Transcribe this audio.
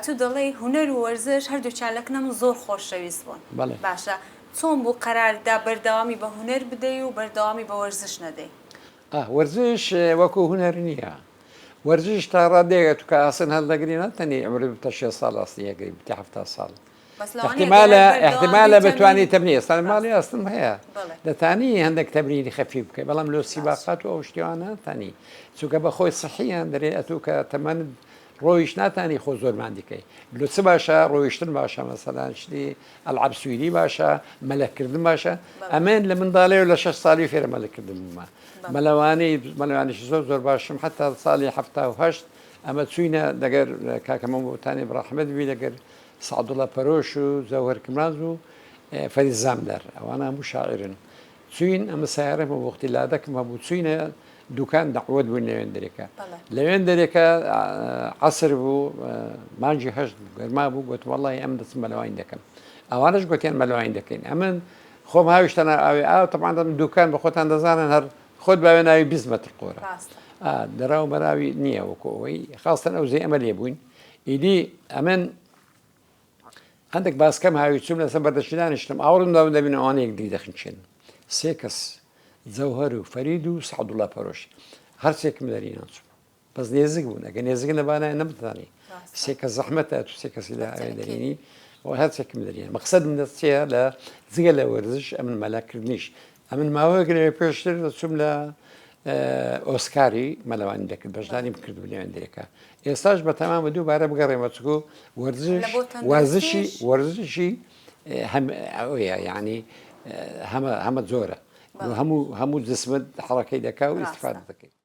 ئەتوو دەڵێی هونەر و وەرزش هەردووکیان لە کنە من زۆر خۆشەویست بوون. بەڵێ. باشە چۆن بوو قەرارت دا بەردەوامی بە هونەر بدەی و بەردەوامی بە وەرزش نەدەی؟ ئاه وەرزش وەکو هونەر نییە. وەرزش تا ڕادەیەک ئەتوو کە ئاسن هەڵدەگری ناتەنی عومرت ببتە شێست ساڵ ئاسنی ئەگری ببتە 70 ساڵ. بەس لەوانەیە گەر احتمالە هەر بەردەوام احتمالە بی بتوانی تەمرین تەمرین ئێستا ڕاستە. ماڵی ئاسنم هەیە بەڵێ. دەتانی هەندێک تەمرینی خەفیف بکەی بەڵام لۆ باش. سیباقات و ئەو شتیانە ناتانی چونکە بەخۆی سحیان دەرێ ئەتوو کە تەمەنت ڕۆیشت ناتانی خۆ زۆر ماندی کەی لۆ چ باشە ڕۆیشتن باشە مەسەلەن شتی ئەلعاب سویدی باشە مەلەکردن باشە ئەمن لە منداڵێ و لە شەش ساڵی فێرە مەلەکردن بوومە مەلەوانی مەلەوانیش زۆر زۆر باشم حتا ساڵی 78 ئەمە چوینە دەگەر کاکەمە بۆتانی بڕەحمەت بی لەگەر سعدوڵە پەرۆش و جەوهەر کمراز و فەرید زامدار ئەوانە هەموو شاعرن چوین ئەمە سەیارەم هەبوو وەختی لادەکم هەبوو چوینە دوکان دەعوەت بووین لەوێن دەرێکە لەوێن دەرێکە عەسر بوو مانگی هەشت بوو گەرما بوو گوتم وەڵی ئەم دەچم مەلەوانی دەکەم ئەوانش گوتیان مەلەوانی دەکەین ئەمن خۆم هاویشتە ناو ئاوێ ئاو تەبعەن دەم دوکان بە خۆتان دەزانن هەر خۆت باوێ ناوی 20 مەتر قۆرە دەراو مەراوی نییە وەکو ئەوەی خاستن ئەو زێ ئەمە لێ بووین ئیدی ئەمن هەندێک باسکەم هاوی چووم لەسەر بەردەشی دانیشتم ئاوڕم داوم دەبینم ئەوانە یەکدی دەخنچێن سێ کەس جەوهەر و فەرید و سەعدوڵا پەرۆش هەرسێکم دەرینان چوو بەس نێزک بوون ئەگە نێزک نەبانە نەمتانی سێ کەس زەحمەتە تو سێ کەسی لە ئاوێ دەرینی و هەرسێکم دەرینە مەقسەدم دەست چییە لە جگە لە وەرزش ئەمن مەلاکردنیش ئەمن ماوەیەک لەوێ پێشتر دەچووم لە ئۆسکاری مەلەوانی دەکرد بەشداریم کرد لەوێندرێکە ئێستاش بە تەمامە دووبارە بگەڕێمە چکو وەرزش وەرزشی وەرزشی هەم ئەوەیە یعنی هەمە هەمە زۆرە هەموو هەموو جسمت حڕەکەی دەکا و ئیسفادە دەکەی.